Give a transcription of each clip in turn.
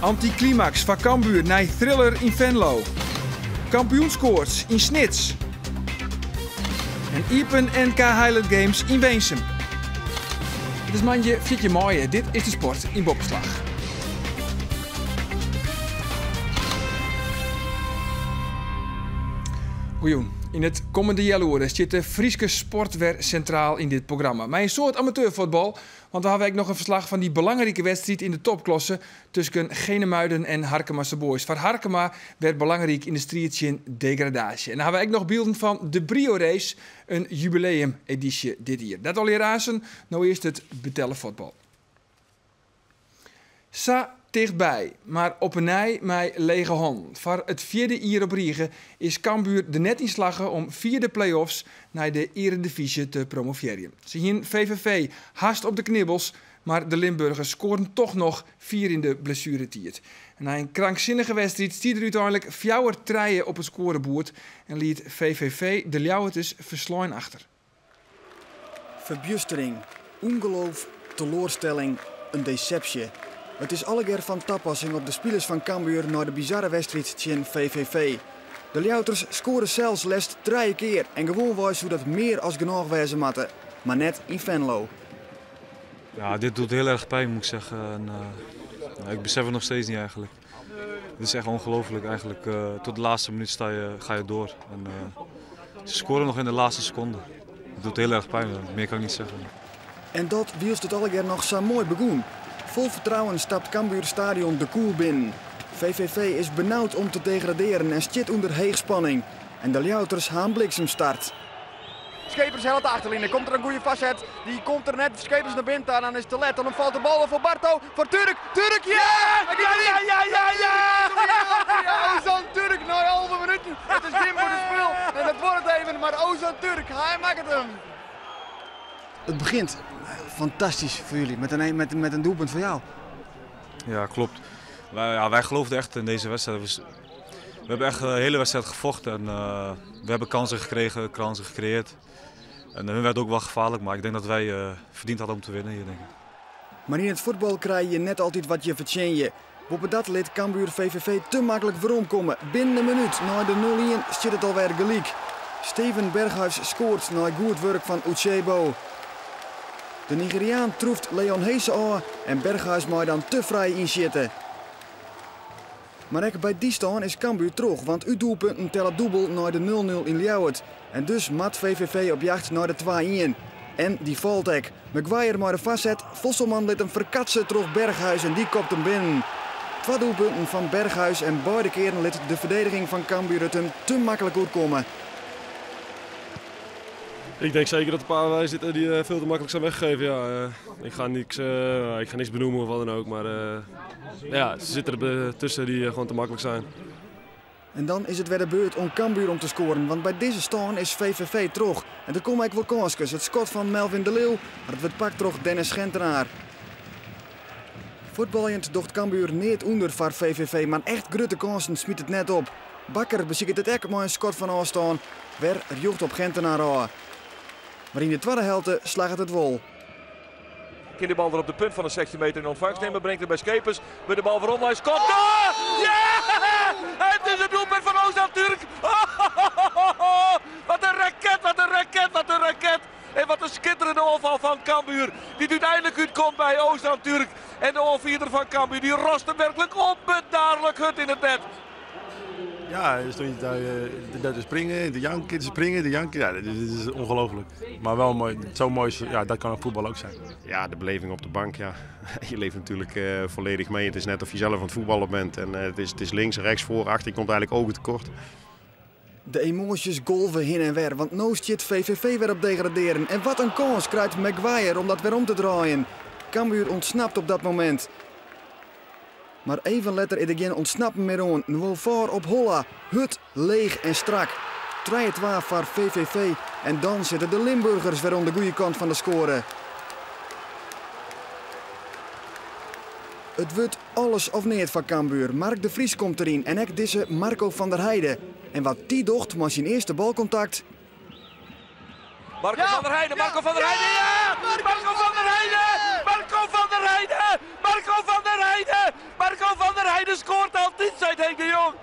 Antiklimaks foar Cambuur nei thriller yn Venlo. Kampioenskoorts yn Snits. En iepen NK Highland Games yn Winsum. It is moandei 14 maaie. Dit is de sport yn Boppeslach. Goejûn. Yn it kommende healoere stiet de Fryske sport wer sintraal yn dit programma. Mei in soad amateurfuotbal, want we hawwe ek noch in ferslach fan dy belangrike wedstriid yn de topklasse tusken Genemuiden en Harkemase Boys. Foar Harkema wer belangryk yn de striid tsjin degradaasje. En dan hawwe we ek noch bylden fan de Brio-race, in jubileumedysje dit jier. Dat allegear aansen, no earst it betelle fuotbal. Sa tichtby, mar op 'e nij mei lege hannen. Foar it fjirde jier op rige is Cambuur der net yn slagge om fia de play-offs nei de earedivyzje te promovearjen. Se hienen VVV hast op de knibbels, mar de Limburgers skoarden toch noch fier yn de blessueretiid. En nei in kranksinnige wedstriid stie der úteinlik 4-3 op it skoareboerd en liet VVV de Ljouwerters ferslein achter. Ferbjustering, ûngeloof, teloarstelling, in desepsje. It is allegear fan tapassing op de spilers fan Cambuur nei de bizarre wedstriid tsjin VVV. De Ljouwerters skoare sels leafst trije kear en gewoanwei soe dat mear as genôch wêze moatte, mar net yn Venlo. Ja, dit doet heel erg pijn, moet ik zeggen. En, uh, ik besef het nog steeds niet eigenlijk. Het is echt ongelooflijk eigenlijk. Uh, tot de laatste minuut sta je, ga je door. En, uh, ze scoren nog in de laatste seconde. Het doet heel erg pijn, meer kan ik niet zeggen. En dat wylst it allegear noch sa moai begûn. Fol fertrouwen stapt Cambuur Stadion De Koel binnen. VVV is benaud om te degradearjen en stiet ûnder heechspanning. En de Ljouwerters ha in bliksemstart. Schepers helpt de achterlijn. Komt er een goede facet. Die komt er net. Schepers naar binnen en dan is het te let. Dan valt de bal voor Barto. Voor Turk. Turk, ja! Ja, ja, ja, ja, ja! Ozan Turk na 11 minuten. Het is geen voor de spul. En dat wordt het even. Maar Ozan Turk, hij maakt hem. Het begint fantastisch voor jullie. Met een doelpunt van jou. Ja, klopt. Wij geloofden echt in deze wedstrijd. We hebben echt de hele wedstrijd gevochten en we hebben kansen gekregen, kansen gecreëerd. En hun werd ook wel gevaarlijk, maar ik denk dat wij verdiend hadden om te winnen hier, denk ik. Maar in het voetbal krijg je net altijd wat je verdient. Boppedat liet Cambuur VVV te makkelijk weromkomme. Binnen een minuut, na de 0-1, zit het alweer gelijk. Steven Berghuis scoort na goed werk van Uchebo. De Nigeriaan troeft Leon Hese af en Berghuis mag dan te vrij inzitten. Maar ook bij die staan is Cambuur terug, want uw doelpunten tellen dubbel naar de 0-0 in Ljouwert. En dus mat VVV op jacht naar de 2-1. En die valt ook. Maguire maar de vastzet, Vosselman liet hem verkatsen terug Berghuis en die kopt hem binnen. 2 doelpunten van Berghuis en beide keren liet de verdediging van Cambuur het hem te makkelijk uitkomen. Ik denk zeker dat er een paar bij zitten die veel te makkelijk zijn weggegeven. Ja, ik ga niks benoemen of wat dan ook, maar ja, ze zitten er tussen die gewoon te makkelijk zijn. En dan is het weer de beurt om Cambuur om te scoren, want bij deze stand is VVV terug. En er komen ook wel kansjes. Het schot van Melvin de Leeuw, maar het wordt pakt door Dennis Gentenaar. Voetballend docht Cambuur niet onder voor VVV, maar echt grote kansen smiet het net op. Bakker beziekt het ek met een schot van afstand, weer joegt op Gentenaar af. Maar in de tweede helft slaagt het wol. Kind de bal er op de punt van de 16 meter in ontvangst nemen, brengt het bij Schepers. Met de bal voor online, schot. Oh! Ja! Het is het doelpunt van Ozan Turk. Oh! Wat een raket, wat een raket, wat een raket. En wat een schitterende aanval van Cambuur. Die uiteindelijk uitkomt bij Ozan Turk. En de aanvierder van Cambuur, die rost hem werkelijk onbedaarlijk hut in het net. Ja, dan stond je daar te springen, te janken, te springen, te janken. Ja, dat is ongelooflijk. Maar wel mooi, zo mooi, ja, dat kan voetbal ook zijn. Ja, de beleving op de bank, ja. Je leeft natuurlijk volledig mee. Het is net of je zelf aan het voetballen bent. En het is links, rechts, voor, achter. Je komt eigenlijk ogen tekort. De emoties golven hin en weer, want nu zit VVV weer op degraderen. En wat een kans krijgt Maguire om dat weer om te draaien. Cambuur ontsnapt op dat moment. Maar even letter is er geen ontsnappen meer aan. Nu voor op Holla. Hut, leeg en strak. 3-2 voor VVV. En dan zitten de Limburgers weer aan de goede kant van de score. Het wordt alles of niet van Cambuur. Mark de Vries komt erin en ook deze Marco van der Heijden. En wat die docht, maar zijn eerste balcontact. Marco van der Heijden, Marco van der Heijden, ja! Marco van der Heijden! Marco van der Heijden! Marco van der Heijden! Marco van der Heide scoort altyd, seit Henk de Jong.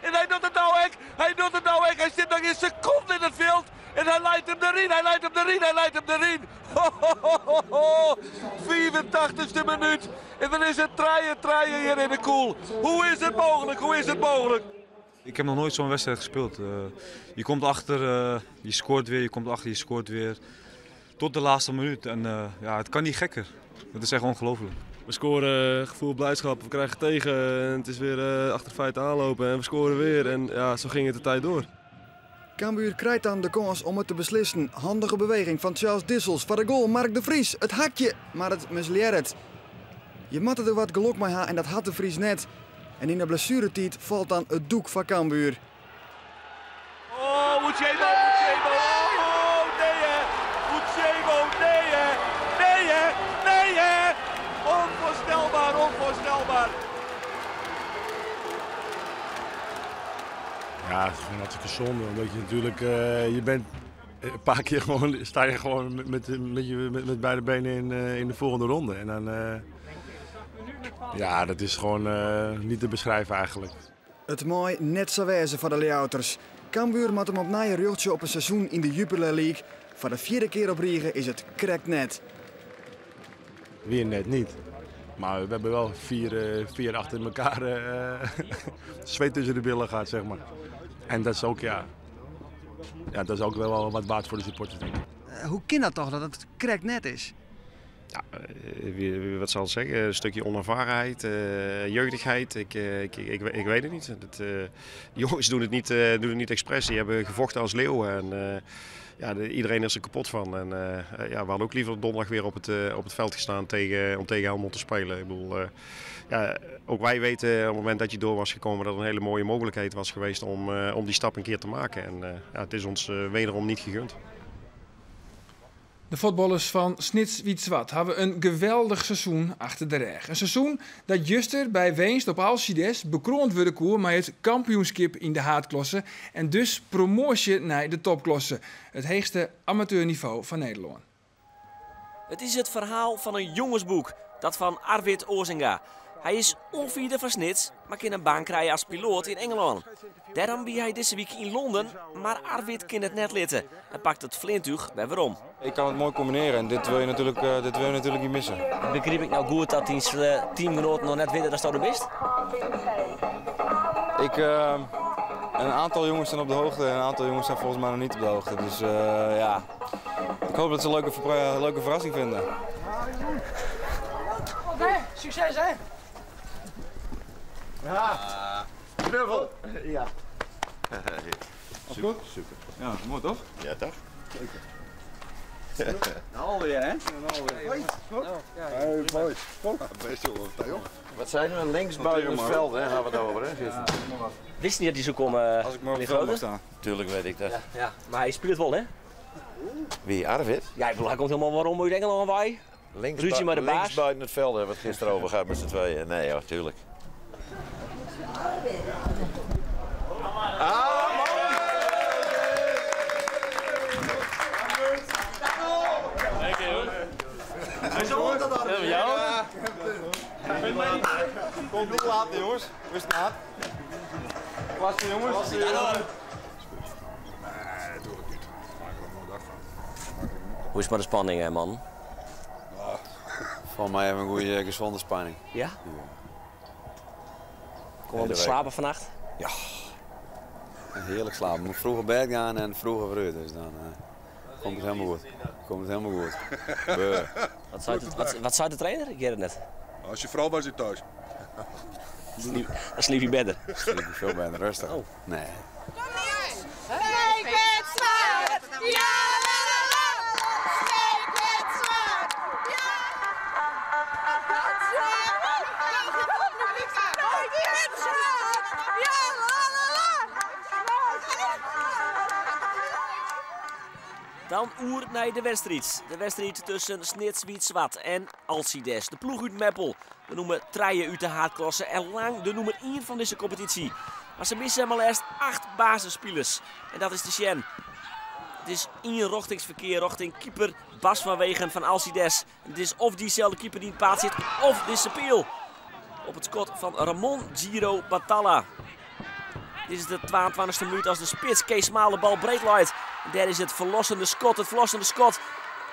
En hy docht it no ek. Hy docht it no ek. Hy sit noch gjin sekonde yn it fjild en hy leit him deryn, hy leit him deryn, hy leit him deryn. Ho, ho, ho, ho, ho. 85ste minút en dan is it trije trije hjir yn de kûl. Hoe is it mooglik? Hoe is it mooglik? Ik heb nog nooit zo'n wedstrijd gespeeld. Je komt achter, je scoort weer, je komt achter, je scoort weer. Tot de laatste minuut. En ja, het kan niet gekker. Dat is echt ongelooflijk. We scoren, gevoel blijdschap, we krijgen tegen en het is weer achter de feiten aanlopen en we scoren weer. En ja, zo ging het de tijd door. Cambuur krijgt dan de kans om het te beslissen. Handige beweging van Charles Dissels voor de goal. Mark de Vries, het hakje, maar het misleert. Je moet er wat geluk mee hebben en dat had de Vries net. En in de blessuretijd valt dan het doek van Cambuur. Oh, Uchebo, Uchebo, oh nee hè. Uchebo, nee hè. Nee hè, nee hè. Onvoorstelbaar, onvoorstelbaar. Ja, het is gewoon hartstikke zonde, omdat je natuurlijk, je bent een paar keer gewoon, sta je gewoon met beide benen in de volgende ronde. En dan, ja, dat is gewoon niet te beschrijven eigenlijk. Het mooi net zo wezen voor de Ljouwters. Cambuur moet hem opnieuw een rugje op een seizoen in de Jupiler League. Voor de 4e keer op Riegen is het krekt net. Weer net niet. Maar we hebben wel vier achter elkaar zweet tussen de billen gehad. En dat is ook, ja, ja, dat is ook wel wat waard voor de supporters, denk ik. Hoe kan dat toch, dat het krekt net is? Ja, wat zal ik zeggen? Een stukje onervarenheid, jeugdigheid. Ik weet het niet. De jongens doen het niet expres. Die hebben gevochten als leeuwen. En ja, iedereen is er kapot van. En ja, we hadden ook liever donderdag weer op het veld gestaan om tegen Helmond te spelen. Ook wij weten op het moment dat je door was gekomen dat het een hele mooie mogelijkheid was geweest om die stap een keer te maken. En ja, het is ons wederom niet gegund. De voetballers van Snits Wyt Swart hebben een geweldig seizoen achter de rug. Een seizoen dat juster bij winst op Alcides bekroond worden koer met het kampioenschap in de haadklasse en dus promotie naar de topklasse, het hoogste amateurniveau van Nederland. Het is het verhaal van een jongensboek, dat van Arvid Ozinga. Hij is onvierde van Snits, maar kan een baan krijgen als piloot in Engeland. Daarom wie hij deze week in Londen, maar Arvid kan het net litten en pakt het vliegtuig bij waarom. Ik kan het mooi combineren en dit wil je natuurlijk niet missen. Begrijp ik nou goed dat die teamgenoten nog net weten dat je er bent? Een aantal jongens zijn op de hoogte en een aantal jongens zijn volgens mij nog niet op de hoogte. Dus ja, ik hoop dat ze een leuke verrassing vinden. Oké, succes hè! Ja. Knuffel. Ja. Super. Goed? Super. Ja, mooi toch? Ja, toch? Zeker. Nou alweer, hè? Nou alweer. Hoi. Hey, mooi. Best wel, Theo. Wat zijn we? Links buiten het veld, hè? Gaan we het over, hè? Gisteren. Ja. Wist niet dat hij zo kon Als ik maar op het meneer veld mag Grote? staan. Tuurlijk weet ik dat. Ja, ja, maar hij speelt wel, hè? Wie, Arvid? Ja, ik bedoel, hij komt helemaal waarom uit Engeland wij. Links Ruzie met de baas. buiten het veld hebben we het gisteren over gehad met z'n tweeën. Nee, ja, tuurlijk. Komt niet later, jongens. Rustig aan. Klasse, jongens. Nee, natuurlijk niet. Maak er een dag van. Hoe is maar de spanning, hè, man? Van mij hebben we een goede, gezonde spanning. Ja? Ja. Kom wel met slapen vannacht? Ja. Heerlijk slapen. Moet vroeg op bed gaan en vroeg op rust. Dus dan komt het helemaal goed. Komt het helemaal goed. Beuh. Wat zei de trainer? Ik weet het net. Als je vrouw was, zit thuis. Dan sliep je beter. Dan sliep je veel beter, rustig. Oh. Nee. Steek het zwaard! Ja, la, la, la! Steek het zwaard! Ja! Het zwaard! Steek het zwaard! Ja, la, la, la! Dan oer naar de wedstrijd. De wedstrijd tussen Snits Wyt Swart en Alcides. De ploeg uit Meppel. We noemen Treien uit de haardklasse en lang de nummer 1 van deze competitie. Maar ze missen maar eerst 8 basisspelers. En dat is de Sjen. Het is inrichtingsverkeer richting keeper Bas van Wegen van Alcides. En het is of diezelfde keeper die in het paad zit, of deze peel. Op it skot fan Ramon Giro Batalla. Dit is de 22e minuut as de spits Kees Smaal de bal breed leit. En dêr is it ferlossende skot, it ferlossende skot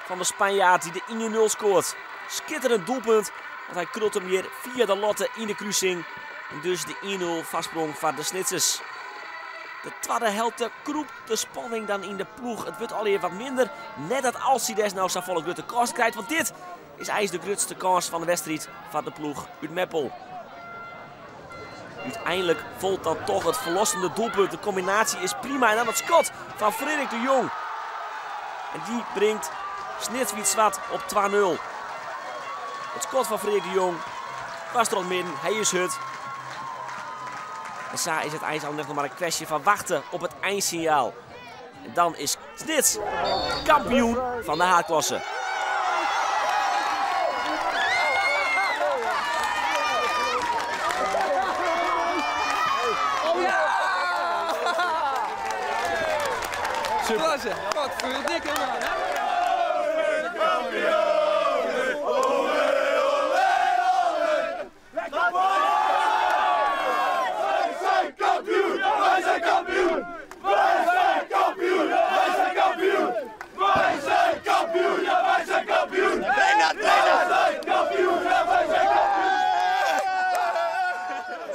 fan de Spanjaard dy't de 1-0 skoart. Skitterend doelpunt, want hy krult him hjir fia de latte yn de krusing. En dus de 1-0 foarsprong foar de Snitsers. De twadde helte krûpt de spanning dan yn de ploech. It wurdt allegear wat minder. Net dat Alcides no safolle grutte kâns krijt, want dit is eins de grutste kâns fan de wedstriid foar de ploech út Meppel. Uteinlik falt dan toch it ferlossende doelpunt. De kombinaasje is prima en dan it skot fan Frederik de Jong. En dy bringt Snits Wyt Swart op 2-0. It skot fan Frederik de Jong was troch it midden, hy is hurd. En sa is it eins al net noch mar in kwestje fan wachten op it einsinjaal. En dan is Snits kampioen fan de haadklasse. Klasse, wat voor een dikke man.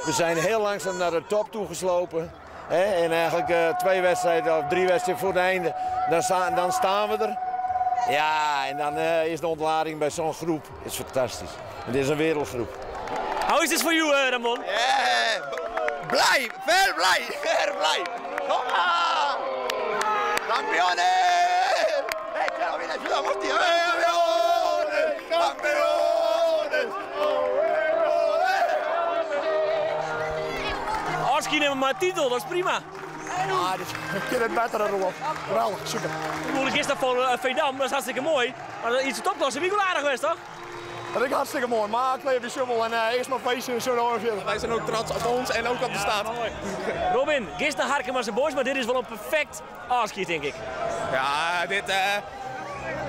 We zijn heel langzaam naar de top toegeslopen. Hè? En eigenlijk twee wedstrijden of drie wedstrijden voor het einde, dan staan we er. Ja, en dan is de ontlading bij zo'n groep is fantastisch. Het is een wereldgroep. How is this for you, Ramon? Yeah, blij, ver blij, ver blij. Kom maar! Kampioenen! Hey, kampioenen! Oski neemt maar titel, dat is prima. Ah, dit kan het beter, Roelof. Geweldig, super. Ik bedoel, gisteren voor Veendam, dat is hartstikke mooi. Maar iets de topklasse, wie wel aardig geweest, toch? Dat is hartstikke mooi, maar ik leef de shovel en eerst maar feesten en zo nog verder. Wij zijn ook trots op ons en ook op de stad. Ja, mooi. Robin, gisteren Harkemase Boys, maar dit is wel een perfect afscheid, denk ik. Ja,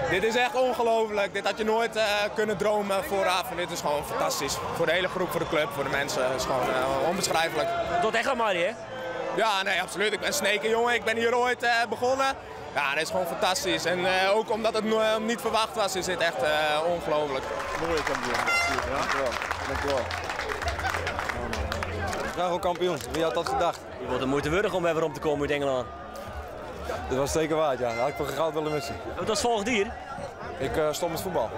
dit is echt ongelooflijk. Dit had je nooit kunnen dromen vooraf. En dit is gewoon fantastisch. Voor de hele groep, voor de club, voor de mensen. Het is gewoon onbeschrijfelijk. Dat echt wel mooi, hè? Ja, nee, absoluut. Ik ben Sneker, jongen. Ik ben hier ooit begonnen. Ja, dat is gewoon fantastisch. En ook omdat het niet verwacht was, is dit echt ongelooflijk. Mooie kampioen. Ja, dankjewel. Dankjewel. We zijn gewoon kampioen. Wie had dat gedacht? Je wordt de moeite waard om weer om te komen uit Engeland. Dat was zeker waard, ja. Dat had ik voor goud willen missen. Wat was volgend hier? Ik stop met voetbal.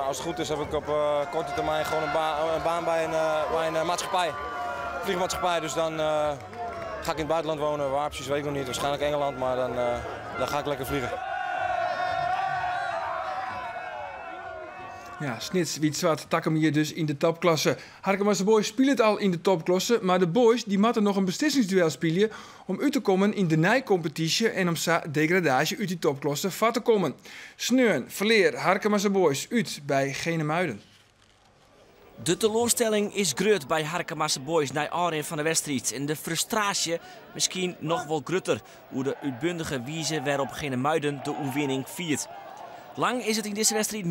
Als het goed is heb ik op korte termijn gewoon een baan bij een maatschappij. Vliegmaatschappij, dus dan ga ik in het buitenland wonen. Waar precies weet ik nog niet. Waarschijnlijk Engeland, maar dan ga ik lekker vliegen. Ja, Snits, Wyt Swart, takken hier dus in de topklasse. Harkemase Boys spelen het al in de topklasse, maar de boys die moeten nog een beslissingsduel spelen om uit te komen in de nijcompetitie en om sa degradage uit die topklasse vat te komen. Sneun verleer Harkemase Boys uit bij Genemuiden. De teleurstelling is groot bij Harkemase Boys na aanrin van de wedstrijd. En de frustratie misschien nog wel groter hoe de uitbundige wijze waarop Genemuiden de oefening viert. Lang is het in deze wedstrijd 0-0,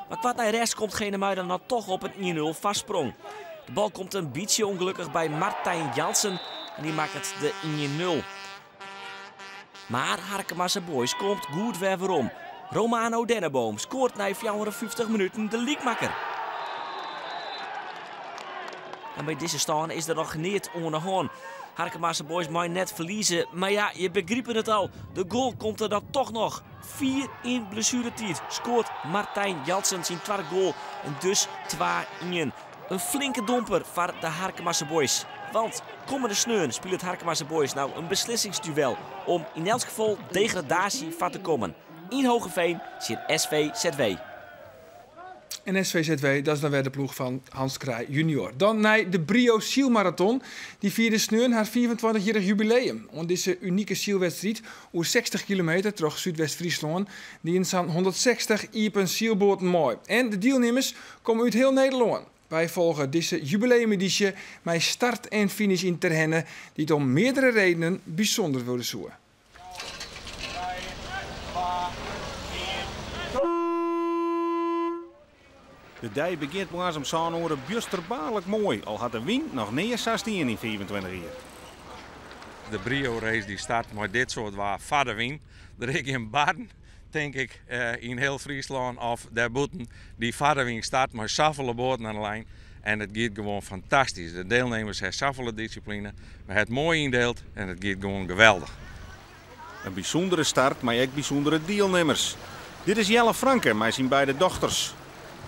maar kwart na rest komt Genemuiden dan toch op een 1-0 vastsprong. De bal komt een beetje ongelukkig bij Martijn Jansen en die maakt het de 1-0. Maar Harkemase Boys komt goed weer om. Romano Denneboom scoort na 54 minuten de liekmakker. En bij deze staan is er nog niet onder de hand. Harkemase Boys mag net verliezen, maar ja, je begrijpt het al. De goal komt er dan toch nog. 4 in blessuretijd scoort Martijn Jansen zijn tweede goal en dus 2-1. Een flinke domper voor de Harkemase Boys. Want komende sneun speelt het Harkemase Boys nou een beslissingsduel om in elk geval degradatie van te komen. In Hoogeveen zit SVZW. En SVZW, dat is dan weer de ploeg van Hans Kraay junior. Dan naar de Brio Sylmarathon. Die vierde sneun haar 24-jarig jubileum. Om deze unieke sylwedstrijd over 60 kilometer terug Zuidwest-Friesland, die in zo'n 160 iepen sylboten mooi. En de deelnemers komen uit heel Nederland. Wij volgen deze jubileumeditie met start en finish in Terherne, die het om meerdere redenen bijzonder wilden zoeken. De dei begjint moarns om sân oere bjusterbaarlik moai, al hat de wyn noch nea sa stien yn 25 jier. De Brio race die start mei dit soart waar foar de wyn. Der is gjin barren, tink ik, yn hiel Fryslân of dêrbûten dy't foar de wyn start mei safolle boaten oan de lijn. En it giet gewoan fantastysk. De deelnemers ha safolle dissipline. We ha it moai yndield en it giet gewoan geweldich. In bysûndere start mei ek bysûndere dielnimmers. Dit is Jelle Franke mei syn beide dochters.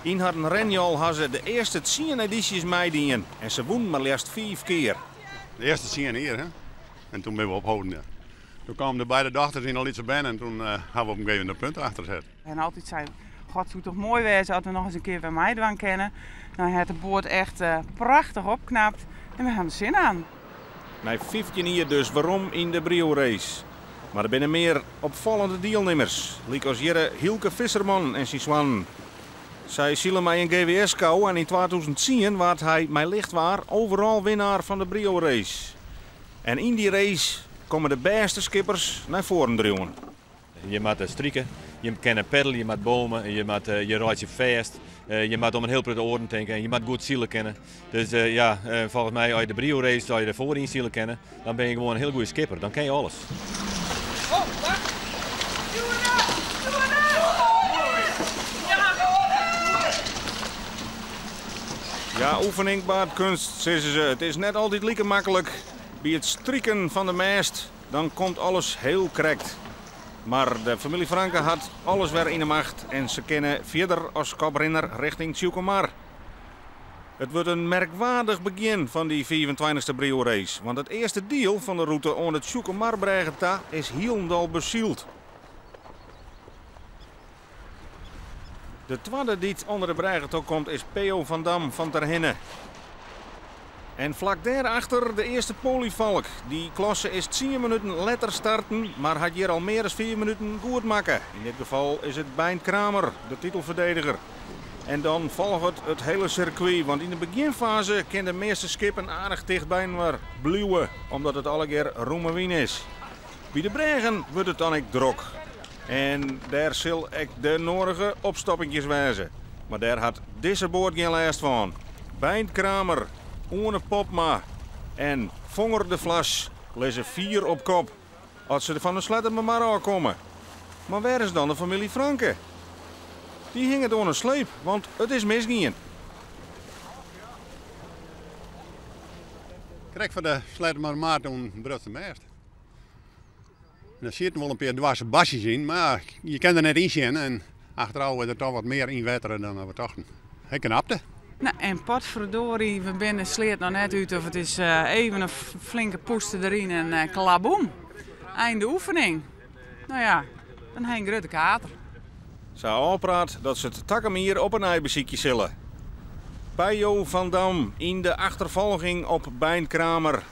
Yn harren renjol ha se de earste tsien edysjes meidien en se wûnen mar leafst fiif kear. De earste tsien jier, hè. En toen binne we opholden, ja. Toen kamen de beide dochters yn in lytse bern en toen ha we op in gegeven moment in punt achter set. En altyd sei, God, soe toch moai wêze as we noch ris in kear wer meidwaan kinne. Dan hat de boat echt prachtich opknapt en we ha der sin oan. Nei 15 jier dus werom yn de Brio Race. Mar der binne mear opfallende dielnimmers, lykas hjirre Hylke Visserman en syn soannen. Sy sile mei in GWS-skou en yn 2010 waard hy mei licht waar overall winnaar fan de Brio Race. En yn dy race komme de bêste skippers nei foaren driuwen. Je moatte strike, je kinne peddelje, je moatte bome, je, moat, je reitsje fêst. Je moat om in hiel protte oaren tinke en je moat goed sile kinne. Dus ja, folgens my, as je de Brio race, as je der foaryn sile kinne, dan bin je gewoan in hiel goede skipper. Dan kin je alles. Ja, oefening baart kunst, sizze se. It is net altyd like maklik. By it striken fan de mêst, dan komt alles hiel krekt. Mar de famylje Franke hat alles wer yn 'e macht en se kinne fierder as koprinner rjochting Tsjûkemar. It wurdt in merkwaardich begjin fan dy fiifentweintichste Brio Race, want it earste diel fan de rûte oan de Tsjûkemarbrêge ta is hielendal besyld. De twadde dy't ûnder de brêge ta komt is Peo van Dam fan Terhinne. En flak dêrachter de earste polyvalk. Dy klasse is tsien minuten letter starten, mar hat hjir al mear as fiif minuten goed makke. Yn dit gefal is it Beint Kramer, de titelferdediger. En dan folget it hiele sirkwy, want yn de begjinfaze kinne de measte skippen aardich ticht byinoar bliuwe, omdat it allegear rûme wyn is. By de brêgen wurdt it dan ek drok. En dêr sil ek de nodige opstoppinkjes wêze. Mar dêr hat dizze boat gjin lêst fan. Beint Kramer, Oene Popma en Fonger de Vlas lizze fier op kop as se fan de Sleattemermar ôfkomme. Mar wêr is dan de famylje Franke? Dy hinget oan in sleep, want it is misgien. Krekt foar de Sleattemermar toen bruts de mêst. En der sieten wol in pear dwarse bassjes yn, mar je kinne der net yn sjen en achterôf is der toch wat mear ynwettere dan we tochten. Hy knapte. Nou, en potverdorie, we binne Sleat noch net út of it is even in flinke pûster deryn en klaboem. Einde oefening. No ja, dan ha je in grutte kater. Se ha ôfpraat dat se it takom jier op 'e nij besykje sille. Peio van Dam yn de achterfolging op Beint Kramer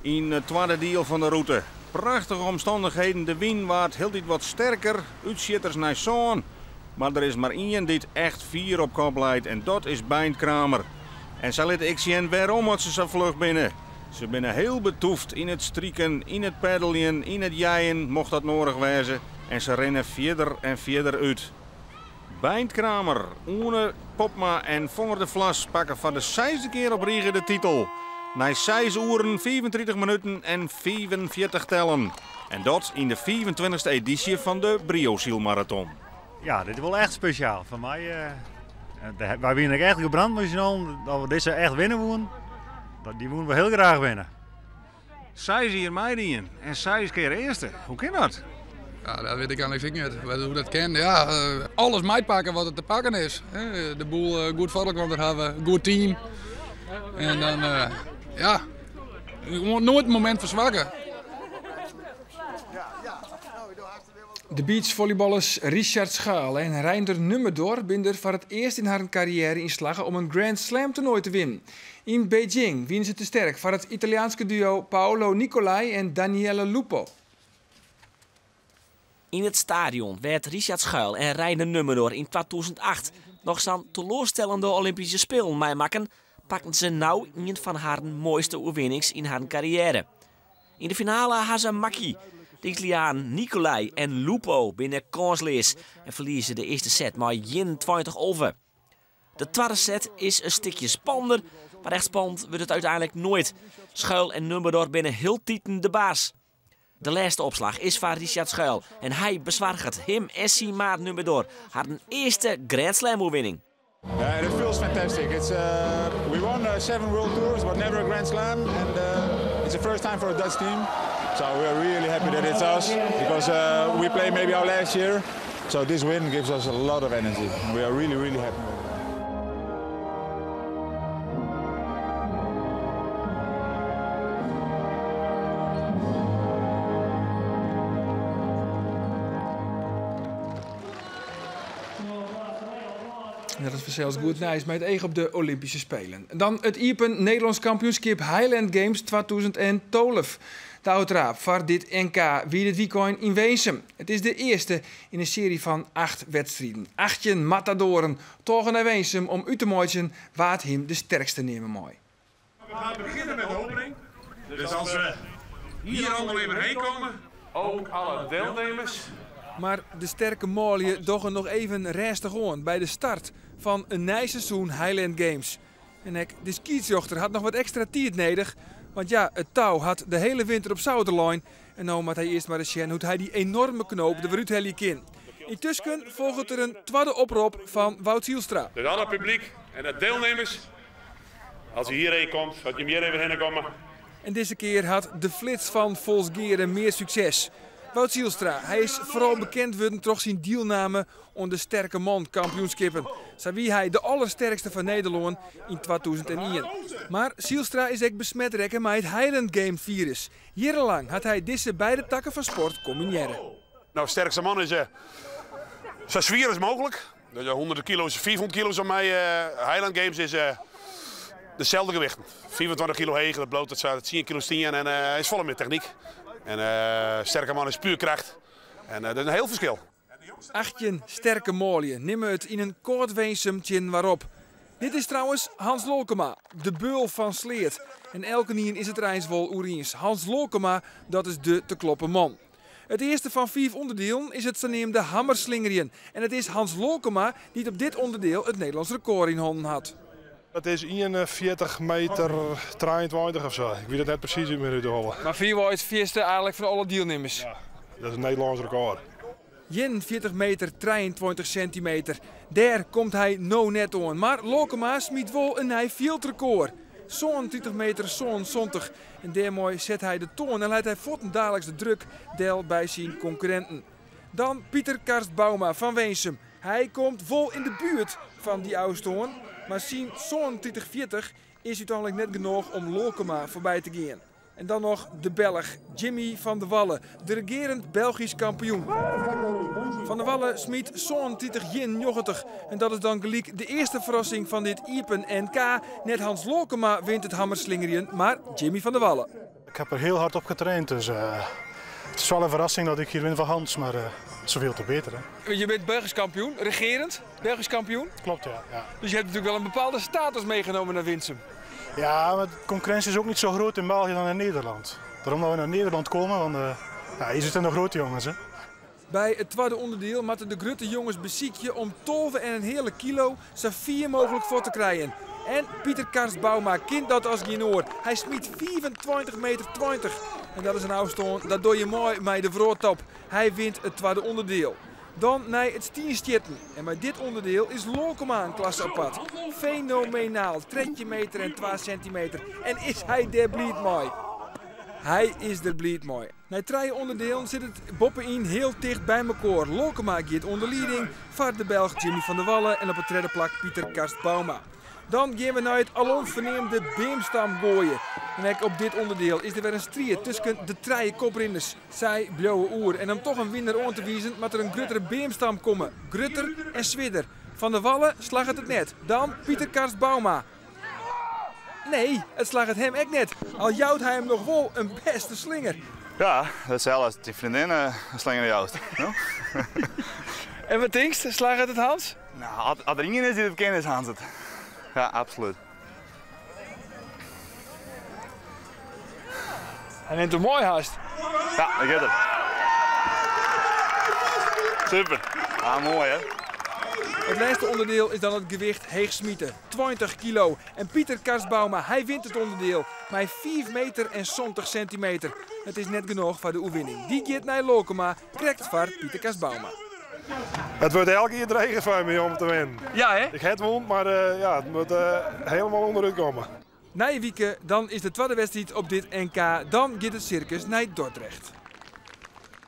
yn it twadde diel fan de rûte. Prachtige omstannichheden, de wyn waard hieltyd wat sterker, útsjitters nei sân. Mar der is mar ien dy't echt fier op kop leit en dat is Beint Kramer. En sy litte ek sjen wêrom oft se sa fluch binne. Se binne hiel betûft yn it striken, yn it peddeljen, yn it jeien, mocht dat noadich wêze, en se rinne fierder en fierder út. Beint Kramer, Oene Popma en Fonger de Vlas pakke foar de seisde kear op rige de titel. Nei seis oeren, 35 minuten en 45 tellen. En dat yn de fiifentweintichste edysje fan de Brio Sylmaraton. Ja, dit is wol echt spesjaal foar my. Wy wiene ek echt gebrand mei syn allen dat we dizze echt winne woenen. Dy woenen we hiel graach winne. Seis jier meidien en seis kear earste. Hoe kin dat? Ja, dat wit ik eins ek net. Hoe dat kin? Ja, alles meipakke wat der te pakken is. De boel goed foar elkoar hawwe, goed team. En dan, ja, noait in momint ferswakke. De beachfolleyballers Richard Schuil en Reinder Nummerdor binne der foar it earst yn harren karriêre yn slagge om in Grand Slam toernoai te winnen. Yn Beijing wiene se te sterk foar it Italiaanske duo Paolo Nicolai en Daniele Lupo. Yn it stadion wêr't Richard Schuil en Reinder Nummerdor yn 2008 noch sa'n teloarstellende Olympyske Spelen meimakken, pakten se no ien fan harren moaiste oerwinnings yn harren karriêre. Yn de finale ha se makky. De Italianen Nicolai en Lupo binne kânsleas en ferlieze de earste set mei 21-11. De twadde set is in stikje spannender, mar echt spannend wurdt it úteinlik noait. Schuil en Nummerdor binne hieltiten de baas. De lêste opslach is foar Richard Schuil en hy besoarget him en syn maat Nummerdor harren earste Grand Slam oerwinning. Yeah, it feels fantastic. It's we won seven World Tours, but never a Grand Slam, and it's the first time for a Dutch team. So we are really happy that it's us because we play maybe our last year. So this win gives us a lot of energy. We are really, really happy. Dat is fansels goed nijs mei it each op de Olympyske Spelen. Dan it iepen Nederlânsk kampioenskip Highland Games 2012. De ôftraap foar dit NK wie dit wykein yn Winsum. It is de earste yn in searje fan acht wedstriden. 18 matadoaren tôgen nei Winsum om út te meitsjen wa't him de sterkste neame mei. We gaan beginnen met de opening. Dus als we hier allemaal even heen komen, ook alle deelnemers. Mar de sterke manlju dogge noch even rêstich oan by de start fan in nij seizoen Highland Games. En ek de skiedsrjochter hat noch wat ekstra tiid nedich, want ja, it tou hat de hiele winter op souder lein en no moat hy earst mar ris sjen hoe't hy dy enoarme knoop der wer úthelje kin. Yntusken folget der in twadde oprop fan Wout Zijlstra. Dus alle publyk en de deelnemers, als u hierheen komt, dat je hier even heen komen. En dizze kear hat de flits fan Folsgeare mear sukses. Wout Zijlstra, hy is foaral bekend wurden troch syn dielname oan de Sterke Man kampioenskippen. Sa wie hy de allersterkste fan Nederlân yn 2001. Mar Zijlstra is ek besmet rekke mei it Highland Game firus. Jierrenlang hat hy dizze beide takken fan sport kombinearre. Nou, sterkste man is sa swier as mooglik. Dus 100 kilo's, 500 kilo's om my. Highland Games is deselde gewichten. 25 kilo heger, dat bliuwt it 10 kilo stean en is folle mear technyk. En sterke man is puer kracht. En dat is in hiel ferskil. 18 sterke manlju nimme it yn in kâld Winsum tsjin inoar op. Dit is trouwens Hans Lolkema, de beul fan Sleat. En elkenien is it der eins wol oer iens. Hans Lolkema, dat is de te kloppen man. It earste fan fiif ûnderdielen is it saneamde hammerslingerjen. En it is Hans Lolkema dy't op dit ûnderdiel it Nederlânsk rekôr yn hannen hat. It is 41 meter 23 of sa. Ik wit it net presys út mear út de holle. Mar fierwei it fierste eigenlik fan alle dielnimmers. Ja, dat is in Nederlânsk rekôr. 41 meter 23 sintimeter. Dêr komt hy no net oan. Mar Lolkema smyt wol in nij fjildrekôr. 37 meter 77. En dêrmei set hy de toan en leit hy fuortendaliks de druk del by syn konkurrinten. Dan Pieter Karst Bouma fan Winsum. Hy komt wol yn de buert fan dy ôfstân, mar syn 37,40 is úteinlik net genôch om Lolkema foarby te gean. En dan noch de Belch Jimmy van der Walle, de regearend Belgysk kampioen. Van der Walle smyt 37,91 en dat is dan gelyk de earste ferrassing fan dit iepen NK. Net Hans Lolkema wint it hammerslingerjen, mar Jimmy van der Walle. Ik heb er heel hard op getraind, dus het is wel een verrassing dat ik hier win van Hans, maar zoveel te beter. Hè? Je bent Belgisch kampioen, regerend Belgisch kampioen. Klopt, ja, ja. Dus je hebt natuurlijk wel een bepaalde status meegenomen naar Winsum. Ja, maar de concurrentie is ook niet zo groot in België dan in Nederland. Daarom dat we naar Nederland komen, want ja, hier zitten de grote jongens. Hè. By it twadde ûnderdiel moatte de grutte jonges besykje om 12 en in heale kilo sa fier mooglik fuort te krijen. En Pieter Karst Bouma kin dat as gjin oar. Hy smyt 25 meter 20. En dat is in ôfstân, dat doch je moai mei de wrâldtop. Hy wint it twadde ûnderdiel. Dan nei it stienstjitten. En mei dit ûnderdiel is Lolkema in klasse apart. Fenomenaal, 13 meter en 2 sintimeter. En is hy dêr bliid mei? Hy is der bliid mei. Nei trije ûnderdielen sit it boppe-yn hiel ticht by mekoar. Lolkema giet oan de lieding foar de Belch Jimmy van der Walle en op it tredde plak Pieter Karst Bouma. Dan gean we nei it alom ferneamde beamstamgoaien. En ek op dit ûnderdiel is der wer in striid tusken de trije koprinners. Sy bliuwe oer en om toch in winner oan te wizen moat der in gruttere beamstam komme. Grutter en swierder. Van der Walle slagget it net. Dan Pieter Karst Bouma. Nee, it slagget him ek net. Al jout hy him noch wol in bêste slinger. Ja, itselde as dyn freondin in slinger joust. No? En wat tinkst? Slagget it Hans? Nou, as der ien is dy't it kin, is Hans it. Ja, absolút. Hy nimt him moai hast. Ja, dat giet er. Super. Ah, moai hè. It lêste ûnderdiel is dan it gewicht heechsmite, 20 kilo. En Pieter Karstbauma, hy wint it ûnderdiel mei 5 meter en 70 sintimeter. It is net genôch foar de oerwinning. Dy giet nei Lolkema, krekt foar Pieter Karstbauma. It wurdt elk jier dreger foar my om te winnen. Ja, hè? Ik ha wûn, mar ja, it moat hielendal ûnderút komme. Nije wike, dan is de twadde wedstriid op dit NK. Dan giet it sirkus nei Dordrecht.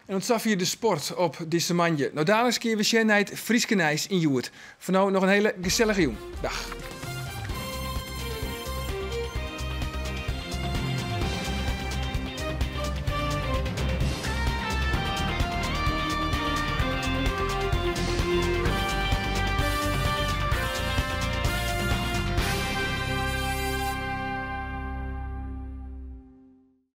En oant safier de sport op dizze moandei. No daliks kinne we sjen nei it Fryske nijs yn Hjoed. Foar no noch in hiele gesellige jûn. Dag.